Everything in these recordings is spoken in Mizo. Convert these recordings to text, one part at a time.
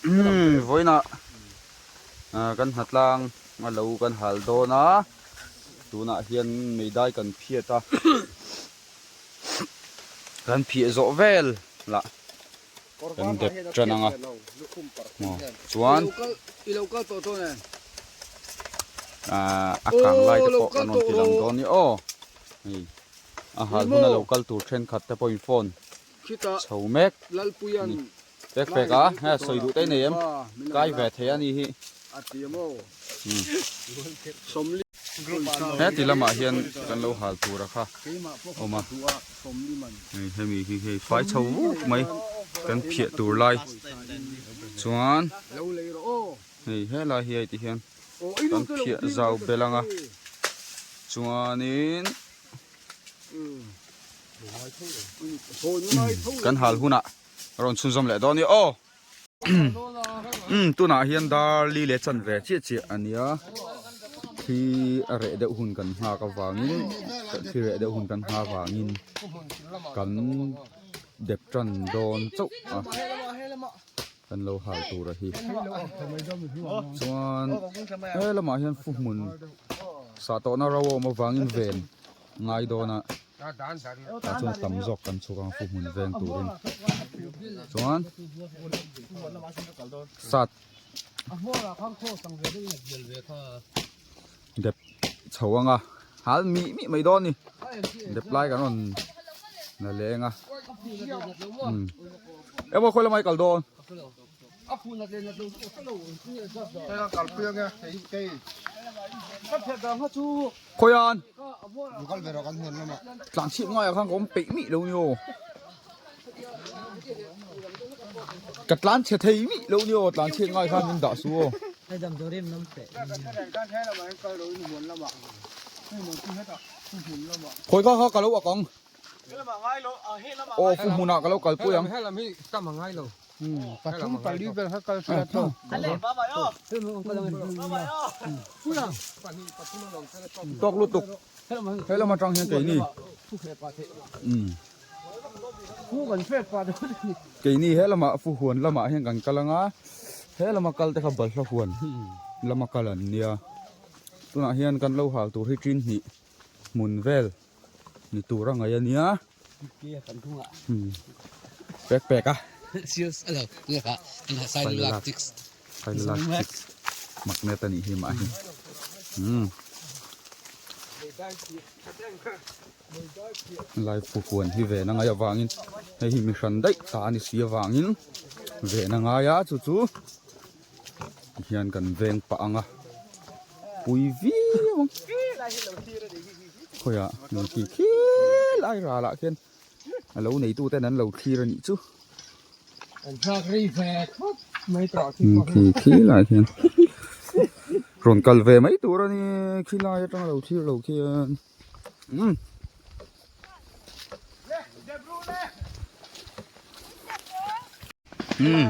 Umm vawiinah kan hnatlang a lo kan hal dawn a, tunah hian meidai kan phiat a, kan phiah zawh vel lah kan dep tan ang a, chuan a kang lai te pawh kan rawn ti lang dawn a ni aw, hei a hal huna lo kal tur thenkhat te pawhin phone chho mek a ni. Pek pek a, he sawi duh te nei em? Kai ve thei a ni hi. He ti lamah hian kan lo hal tur a kha awm a. Hei hemi hi hei fai chho vuk mai kan phiah tur lai chuan hei helai hi hei ti hian kan phiah zau bel ang a chuanin kan hal hunah A rawn chhunzawm leh dawn a ni aw. Umm tunah hian dar li leh chan ve chiah chiah a nia. Thli a reh deuh hun kan nghak avangin thli reh deuh hun kan nghak avangin kan dep tan dawn chauh a kan lo hal tur a hi. Chuan he lamah hian fu hmun sah tawhna ro a awm avangin ven ngai dawn a. Tah chuan tam zawk kan chhuk ang fu hmun veng turin chuan sat dep chho anga hal mih mih mai dawn a ni dep lai kan rawn la leng a umm emaw khawi lamah i kal dawn. Khawian tlan chhip ngaiah khan ka awm peih mih lo ni aw ka tlan chhe thei mih lo ni aw tlan chhiat ngai khan min dah su aw. Khawi kha kha ka lo ak ang aw fu hmunah ka lo kalpui ang. Tawk lutuk helam atang hian keini keini helamah fu huan lamah hian kan kal anga helama kal te kha balhla huan lama kal an nia tunah hian kan lo hal tur hi tin hnih hmun vel ni tur a ngaih a nia pek pek a magnet a nih hi mah hi lai fuhuan hi ven a ngaih avangin hei hi mi hran daih ta a ni si avangin ven a ngai a chu chu hian kan veng pah ang a pui viau ang khawiah eng ti khi lai ralah khian a lo neitu ten an lo thlir a nih chu khi khi lai khian rawn kal ve mai tur a ni khi lai atanga lo thlir lo khian umm. Umm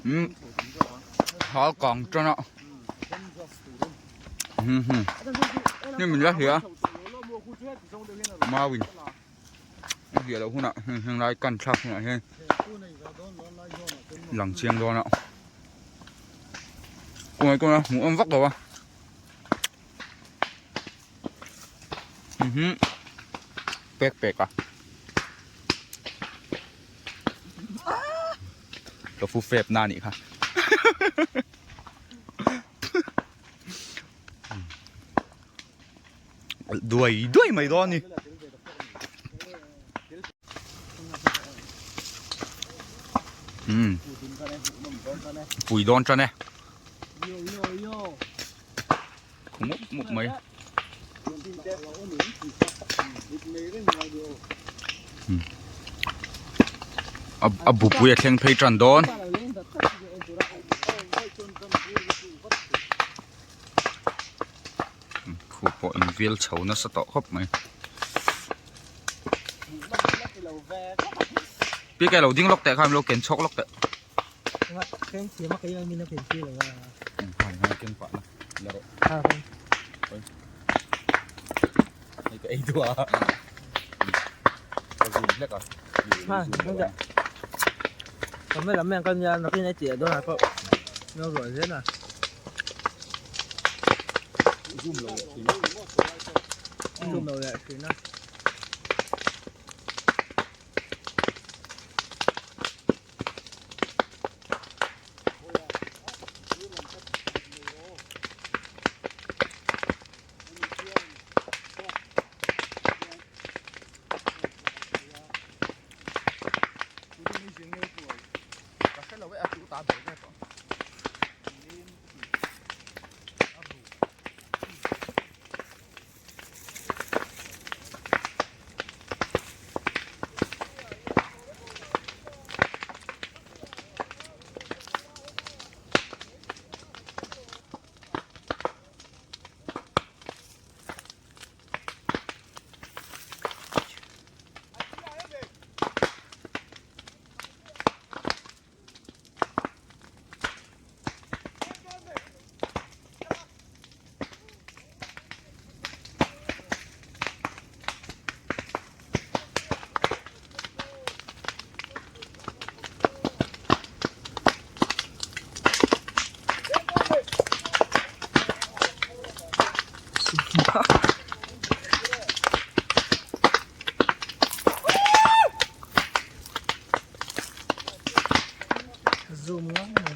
umm hal kang tan a umm hnim min la hria mau in a hliah loh hunah heng lai kan thlak hunah hian lang chiang dawn a kawng kawng a hmuh awm vak lo a umm pek pek a. Ka fu fep na nih kha. Duai duai mai dawn ni. Um. Pui dawn tan e. Khumup mup mai. A bupui a thleng phei tan dawn. Khu pawh in vil chho nasa tawh khawp mai. Pi ke lo ding lawk teh kha lo ken chhawk lawk teh. Camera man ka nia nakin a tih dawn ah pawh min rawn ruah zel a. Zoom lo leh thin a. Zoom lo leh thin a. Zoom ngang mai.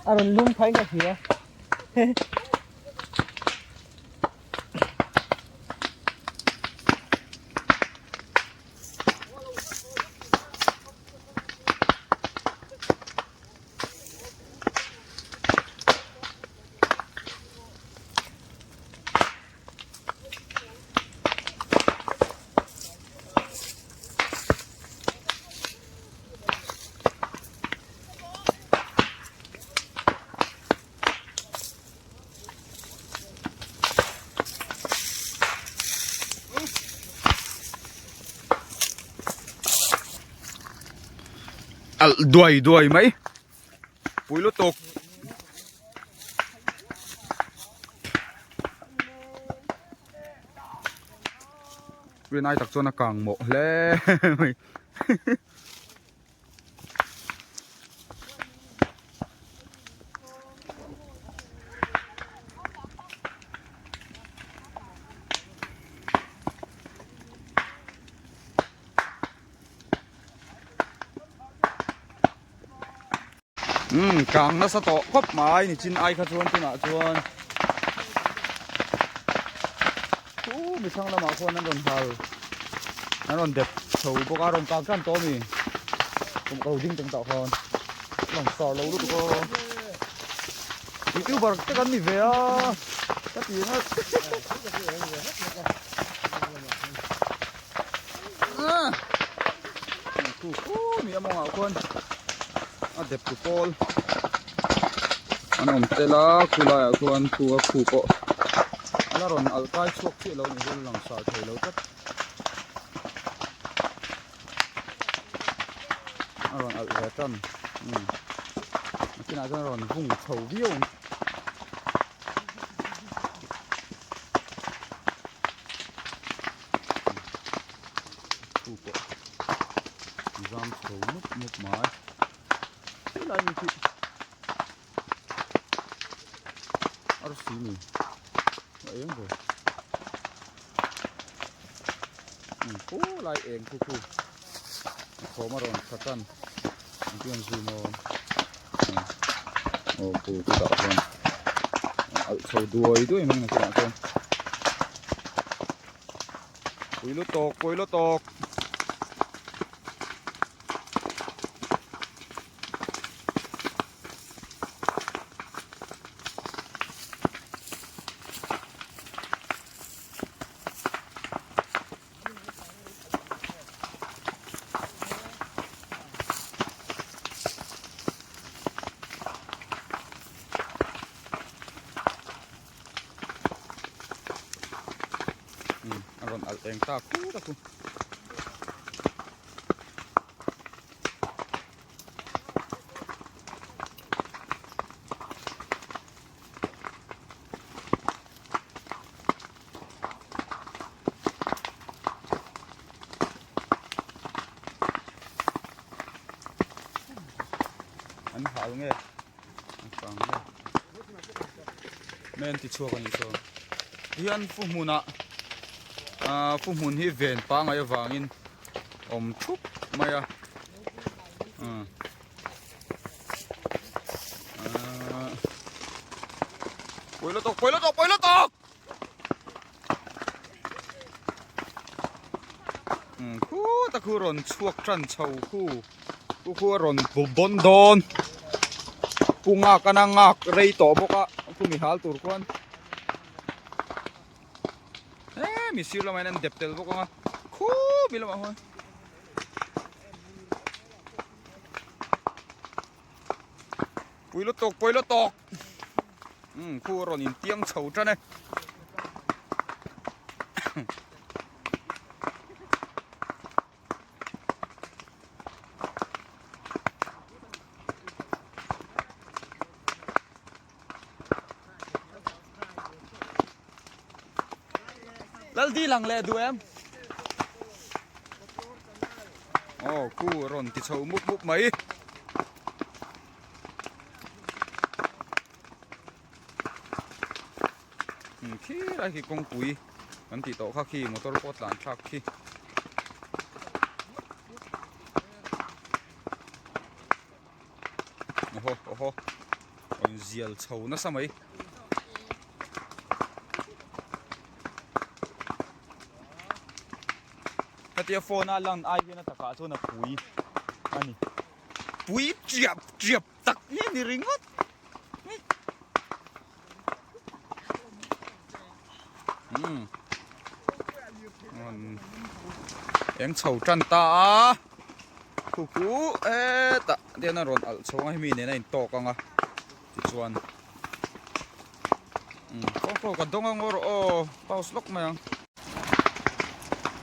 A rawn lum phai ka hria. Alh duai duai mai pui lutuk. Rinai tak chuan a kang mawh hle mai. Umm kang nasa tawh khawp mai ni chin ai kha chuan tunah chuan chu mi hrang lamah khuan an rawn hal an rawn dep chho bawk a rawn kang tan tawh a mi kum ko ding teng tah khan lang sar lo lutuk a youtuber te kan ni ve a. ti ngawt. Khu khu mi a mawngah khuan a dep tu pawl an awm tel a khu laiah khuan khu a khu pawh a la rawn alh kai chhuak chiah lo a ni hian a lang sar thei lo tlat. A rawn alh ve tan umm a kinah chuan a rawn vung chho viau ang. Khu pawh zam chho mup mup mai helai mi khi arsi ni a eng ve khu lai eng khu khu a thawm a rawn tha tan ang chu an zoom aw aw khu chutah chuan alh chho duai duai mai ang chutah chuan pui lutuk pui lutuk. A rawn alh eng ta khur a khu. An hal nge an kang nge men ti chhuak a nih chuan hian fu hmunah ah fu hmun hi ven pangai avangin awm thup mai a ah. Pui lutuk pui lutuk pui lutuk khu ta khu rawn chhuak tan chho khu khu khu a rawn bu bawn dawn pu ngak a ngak rei tawh bawk a khu mi hal tur khuan e mi sir lamah hian an dep tel bawk ang a khu mi lamah khuan. Pui lutuk pui lutuk umm khu a rawn intiang chho tan e Lal dil ang leh duh em? Aw khu a rawn ti chho mup mup mai. Khi lai khi kawngpui kan tih tawh kha khi motor pawh a tlan thlak khi. Awhaw awhaw rawn zial chho nasa mai. Hetia phone a lan ai hian a takah chuan a pui a ni. Pui tiap tiap tak hi a ni ringawt. Umm eng chho tan ta a khu khu hetah te hian a rawn alh chho ang a hemi nen a intawk ang a tichuan umm kawngkhawk ka dawng ang aw rawh aw pause lawk mai ang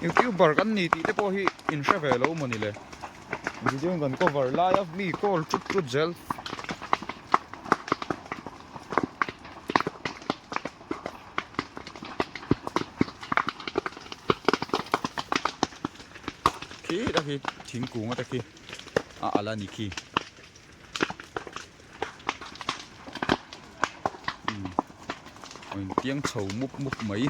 youtuber kan ni tih te pawh hi in hre ve lo mawni le video in kan cover lai a mi call tut tut zel. Khi ta khi thingkung ata khi a alh a ni khi umm a intiang chho mup mup mai.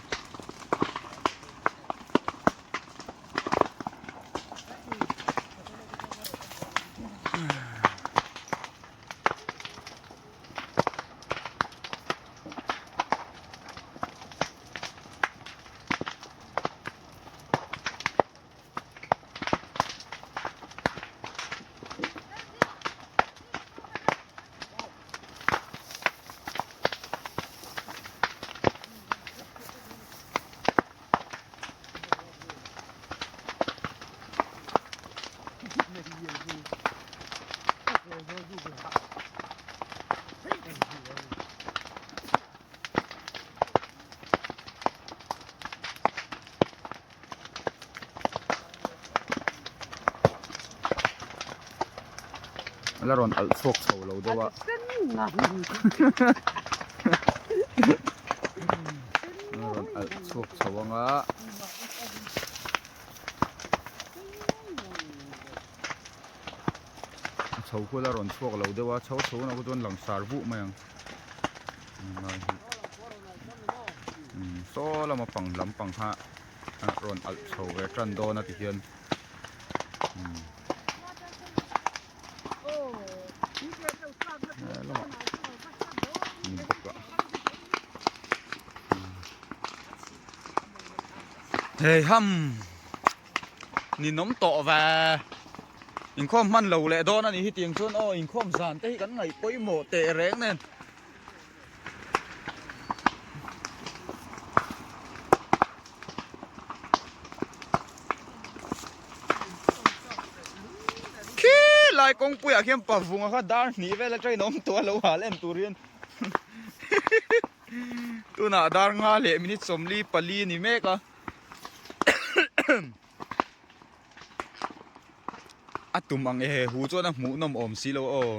A la rawn alh chhuak chho lo deuh a. A la rawn alh chhuak chho ang a. A chho khu la rawn chhuak lo deuh a, chho chho na khu chuan langsar vuh mai ang. Lai hi saw lama pang lampang kha a rawn alh chho ve tan dawn a ti hian helamah ni bawk a hei ham ninawm tawh ve inkhawm hman lo leh dawn a ni hi tiang chuan aw inkhawm zan te hi kan ngaih pawimawh teh reng nen. Khi lai kawngpuiah khian pavunga kha dar hnih vel atangin a awm tawh a lo hal en tur hian tunah dar nga leh minute 44 a ni mek a. A tum ang e hu chuan a hmuh nawm awm si lo aw.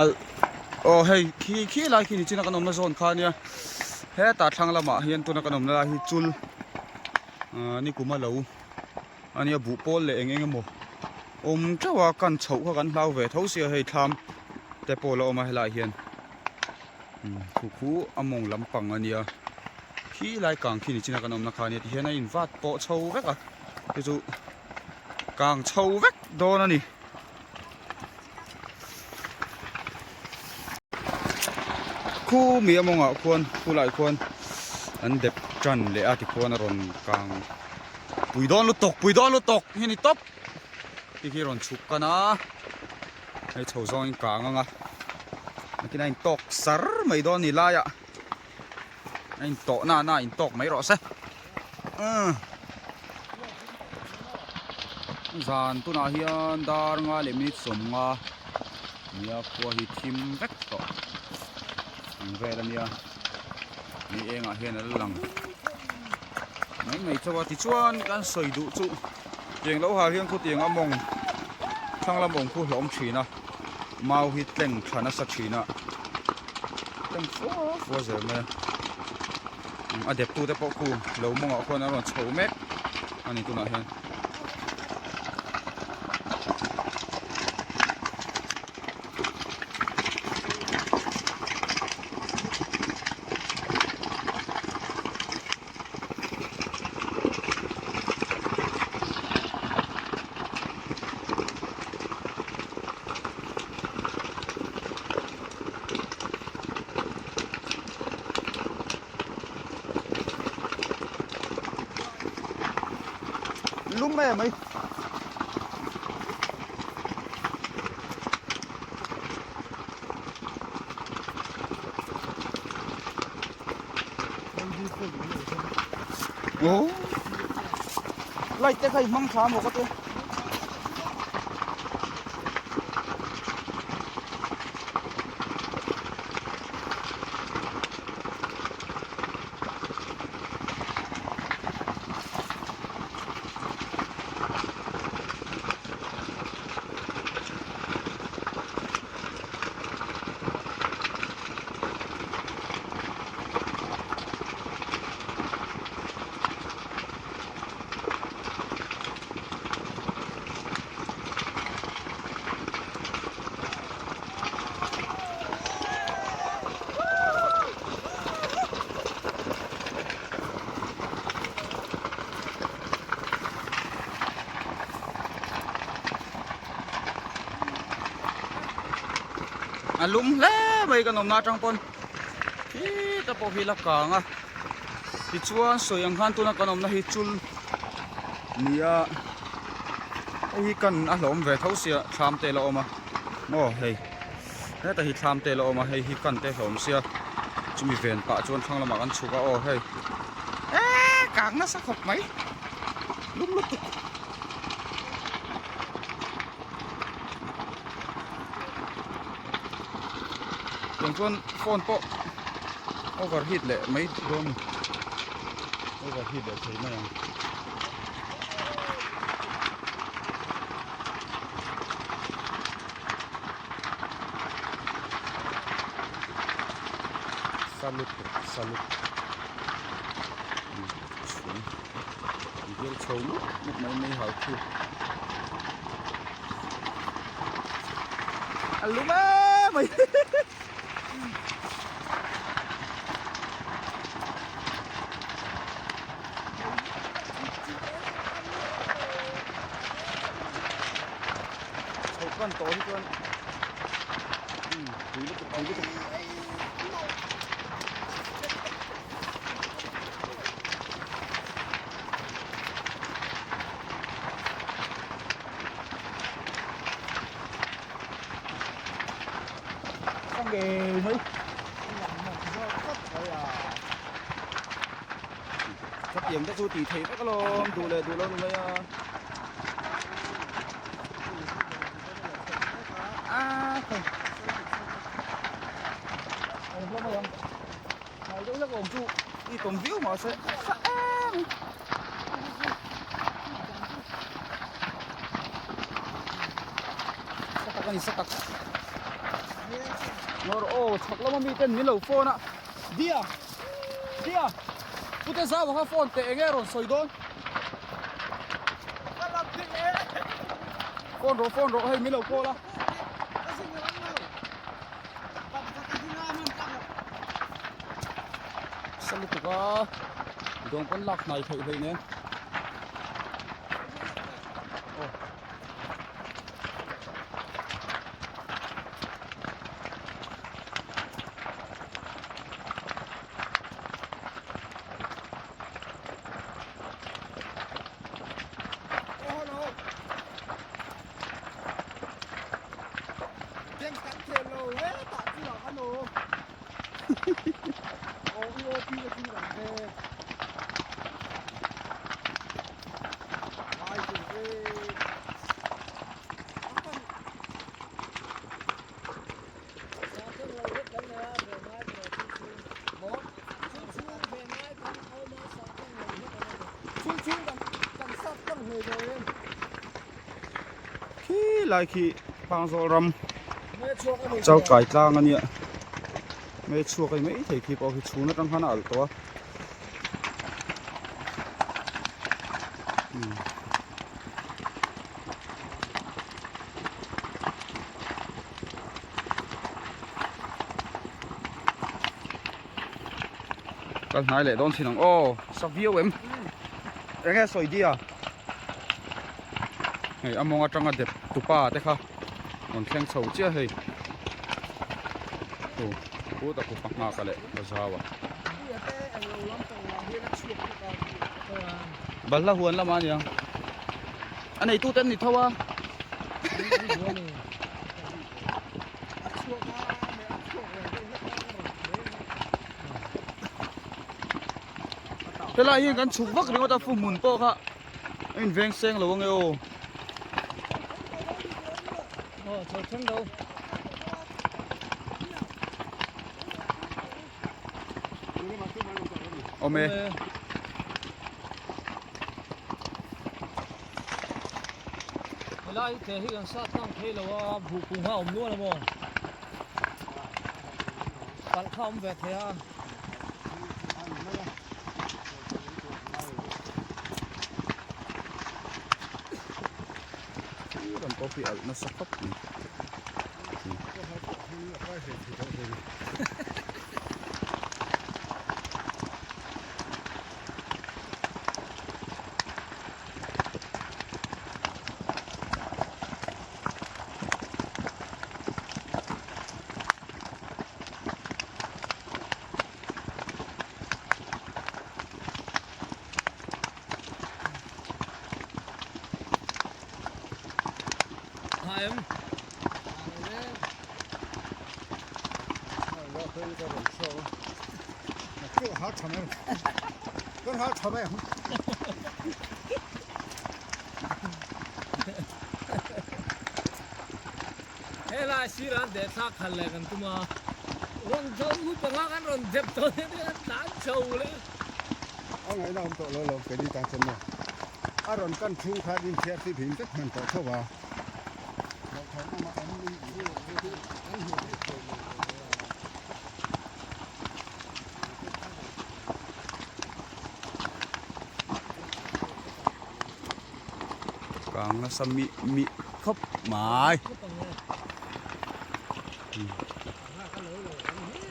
Alh aw hei khi khi lai khi ni chin a kan awmna zawn kha ania hetah thlang lamah hian tuna kan awmna lai hi chul ah nikum a lo ania buh pawl leh eng eng emaw awm teuh a kan chhoh kha kan hlau ve tho sia hei thlam te pawh a la awm a helaiah hian khu khu a mawng lampang ania khi lai kang khi ni chin a kan awmna kha ania tihian a invat pawh chho vek a chu chu kang chho vek dawn a ni. Khu mi a mawngah khuan khulaiah khuan an dep tan leh a tikhuan a rawn kang pui dawn lutuk pui dawn lutuk hi a ni tawp ti khi a rawn chhuk kan a hei chho zawngin kang ang a nakin a intawk sar mai dawn a ni laiah a intawh na na a intawk mai rawh se. Zan tunah hian dar nga leh minute 50 nia khua hi thim vek tawh ang vel ania ni engah hian a la lang mai mai chauh a tichuan kan sawi duh chu tiang lo har hian khutiang a mawng thlang lam awm khu hlawm thin a mau hi tleng tha nasa thin a tleng fua fua zel mai a. A dep tute pawh khu lo mawngah khuan an rawn chho mek a ni tunah hian. Lum em mai. Ồ. Light te kha i hmang tha maw ka te. A lum hle mai kan awmna atang pawn khita pawh hi la kang a tichuan sawi ang khan tuna kan awmna hi chul nia hei hi kan a hlawm ve tho sia thlam te la awm a maw hei heta hi thlam te la awm a hei hi kan te hlawm sia chumi ven pah chuan thlang lamah kan chhuk a aw hei. kang nasa khawp mai lum lutuk. Tiang chuan phone pawh overheat leh mai dawn a ni overheat leh thei mai ang. Salut salut chhum bial chho mup mup mai mai hau thu a lum em mai chho kan tawh hi chuan tui lutuk tui lutuk ngei mai khatiang te chu tih theih vek alawm duh leh duh lo ni mai a a khawi awm hlawm mai ang hnai deuh hlek awm chu i tawm viau mahse sa em sa tak a ni sa tak ngawr aw chhak lama mi ten min lo phone a dia dia pute zau kha phone teh enge rawn sawi dawn phone rawh phone rawh hei min lo call a sa lutuk a dawng pawn lak hnai theih hleih nen aw Khi lai khi Pangzawl ram Chaukai tlang a nia mei chhuak a ni mai thei khi pawh khi chhun atang khan a alh tawh a. Kal hnai leh dawn thin ang aw sak viau em eng nge sawi dia hei a mawng atanga dep tupa te kha rawn thleng chho chiah hei aw put a kupa nghak a leh ka zau a balhla huan lamah a ni ang a neitu te an ni tho a. Helai hian kan chhuk vak ringawt a fu hmun pawh kha a in veng seng lo ange aw. Aw chho thleng lo. Awm e. Helai te hi kan sat tlang thei lo a buh kung kha a awm nual a maw palh kha a awm ve thei a. Kan coffee alh nasa khawp mai. Kan hal tha mai ang. Helai sir an deh thlak khalh leh kan tum a, rawn chho hu panga kan rawn dep tawh nia nia kan tlan chho leh. A ngaihna awm tawh lo lo keini tan chuan maw a rawn kan chhung khan inthiar fim him vek hman tawh tho a. Kang nasa mih mih khawp mai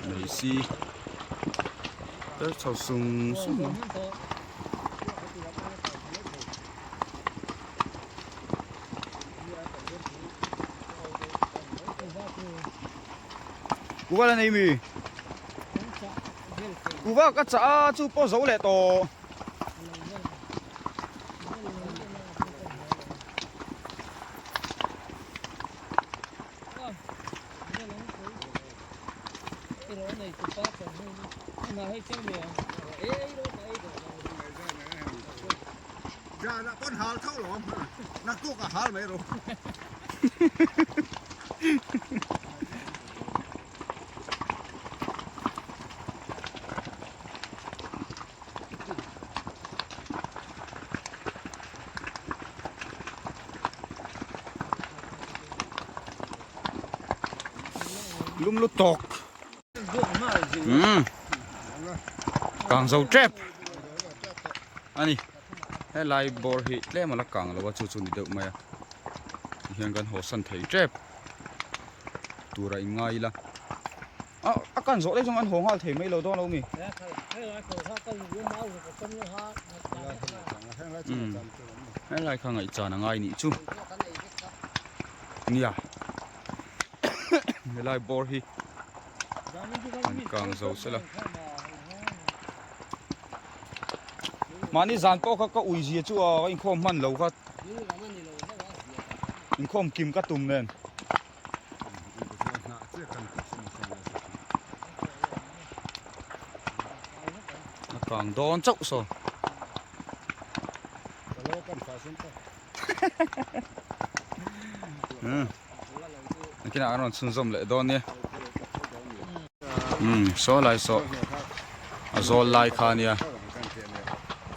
nei si ter chho sung sung a. Kuva la nei mi Kuva ka chah a chu pawh zo leh tawh. Zan ah pawn hal tho lo ang naktuk a hal mai ro. Lum lutuk. Umm kang zo tep ani helai bawr hi tlem a la kang lo a chu chu ni deuh mai a tihian kan haw san thei tep tur a in ngai ila a a kan zawh daih chuan an haw nghal thei mai lo dawn lo mi umm helai kha ngaihchan a ngai nih chu nia helai bawr hi an kang zo sela mahni zan pawh kha ka ui zia chu a ka inkhawm hman lo kha inkhawm kim ka tum nen. A kang dawn chauh saw. Nakinah an rawn chhunzawm leh dawn nia. Umm saw lai saw a zawl lai kha ania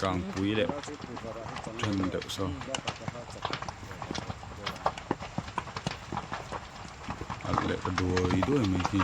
kangpui leh then deuh saw. Alh leh ta duai duai mai hi.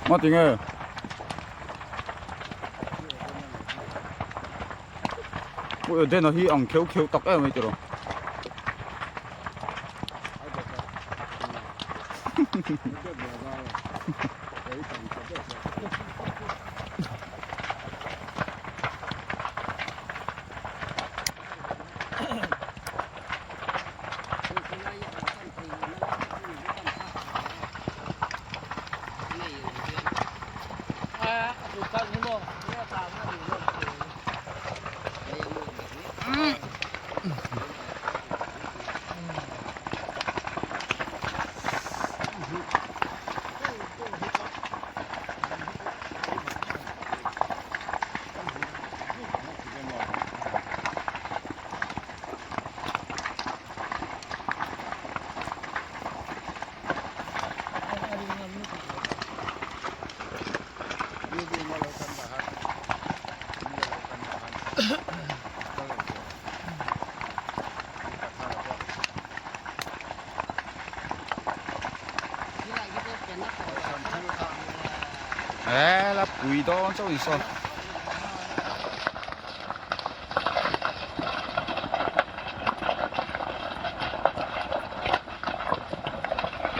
Maw tinge? Pu Edena hi ang kheuh kheuh tak em mai tiraw. Pui dawn chauh in saw.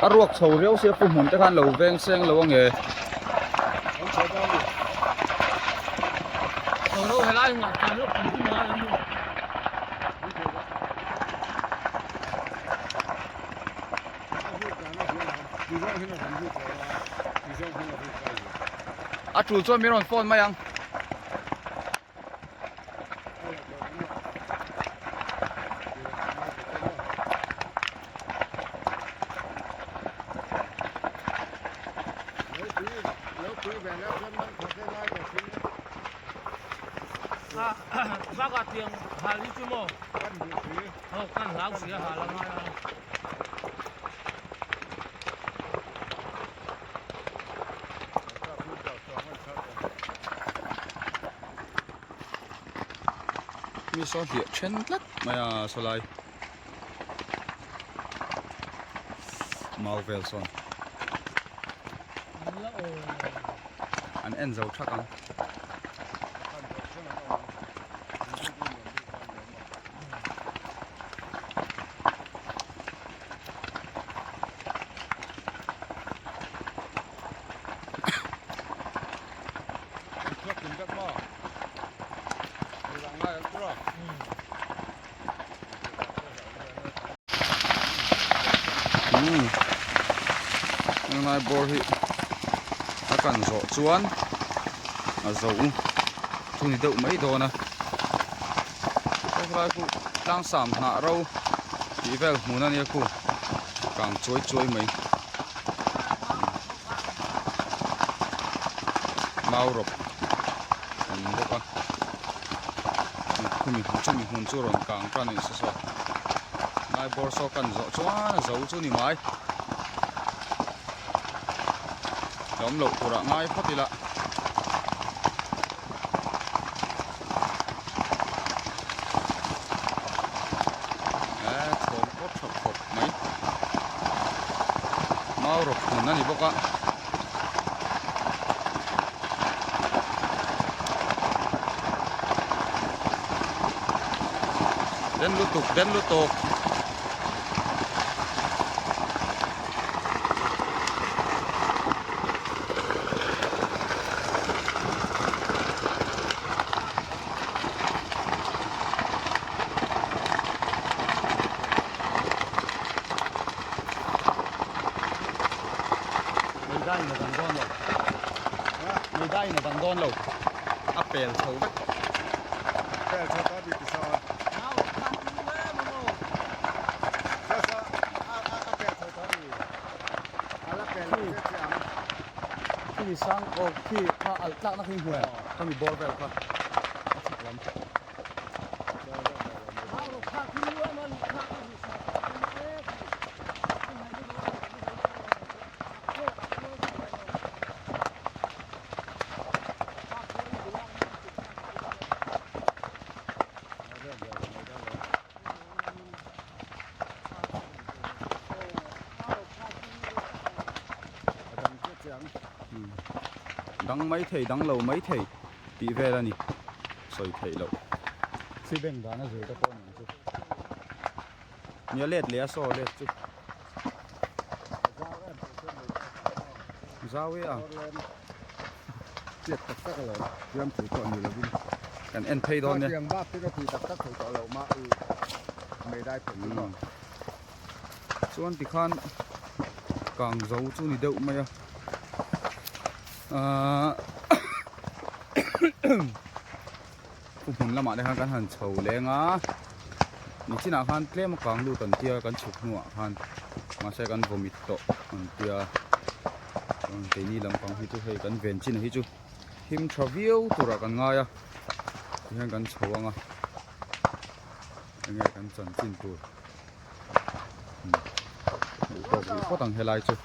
A ruak chho riau sia pu hmun te khan lo veng seng lo ange. A tul chuan min rawn phone mai ang. Mi saw hliah then tlat mai a sawlai mau vel sawn an en zo thak ang. Helai bawr hi a kan zawh chuan a zo chu ni deuh mai dawn a helai khu tlangsam hnah ro tih vel hmun a nia khu kang chuai chuai mai. Mau rawp an bawk a khumi chumi hmun chu rawn kang tan a ni saw saw lai bawr saw kan zawh chuan a zo chu ni mai tlawm loh turah ngai phawt ila. Thawm pawh tha khawp mai mau rawp hmun a ni bawk a den lutuk den lutuk. Meidaiin a dang dawn lo meidaiin a dang dawn lo a pel chho vek pel chho ta bik ti sawn a pel chho ta ni a la pel lo che che ang khi sang aw khi kha alh tlak na khi hmu em khami bawr vel kha a chhak lam. Dang mai thei dang lo mai thei tih vel a ni sawi theih loh thli beng dan a zir te pawh a ni ang chu nia let leh a saw let chu zau e a Chiat tak tak a lo siam thei tawh ni lovin kan en phei dawn nia Tiang bak te ka ti tak tak thei tawh lo mah i meidai phei chu maw. Chuan tikhan kang zo chu ni deuh mai a ahh khu hmun lamah te khan kan han chho leng a nichinah khan tlem a kang lut an tia kan chhuk hnuah khan mahse kan vawmit tawh an tia. Chuan keini lampang hi chu hei kan ven chin hi chu him tha viau turah kan ngai a tihian kan chho ang a enge kan chanchin tur hmuh tawk rih phawt ang helai chu.